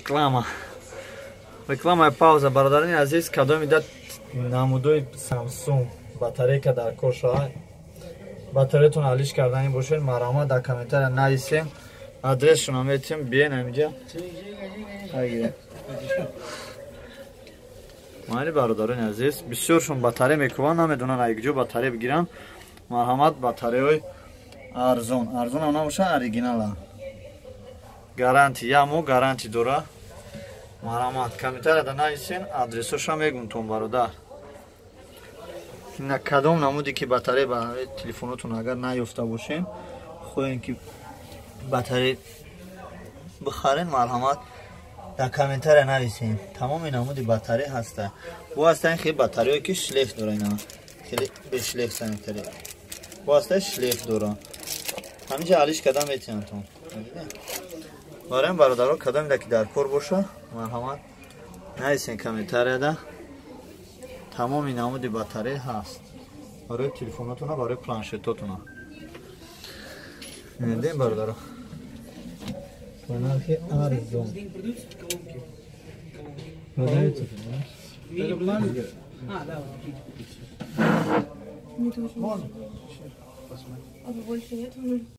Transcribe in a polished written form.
Реклама. Рекламая пауза. Бародарони азиз, кадоми да намудои Samsung батарейка дар кор шава, батареятон алиш кардани бошед, марҳамат, дар комментария нависем, адресшона метем, биен амиҷа агирем. Майли, бародарони азиз, бисёршон батарея мекуванд, намедонанд айкҷо батарея бигиранд. Марҳамат, батареяҳои арзон, арзонам набошад, оригинала, гарантия, як моҳ гарантия дора. Марҳамат, комментарияда нависен, адресоша мегумтон, бародар. На кадом намуде ки батарея ба телефонотон агар наёфта бошем, хоҳем ки батарея бихарен, марҳамат, дар комментария нависем. Тамоми намуди батарея ҳаста. Бо ҳастан хеле батареяое ки шлейф дора, ина хеле бешлейф санитари, бо ҳаста шлейф дора, ҳаминҷа алиш карда метиҳантон. Бароям бародаро, кадомеда ки дар кор боша, марҳамат, нависен комментарияда. Тамоми намуди батарея ҳаст барои телефонотона, барои планшетотона. Дем, бародаро, ба нархи арзон продаются. А, да, Мне тоже. Можно? А больше нет?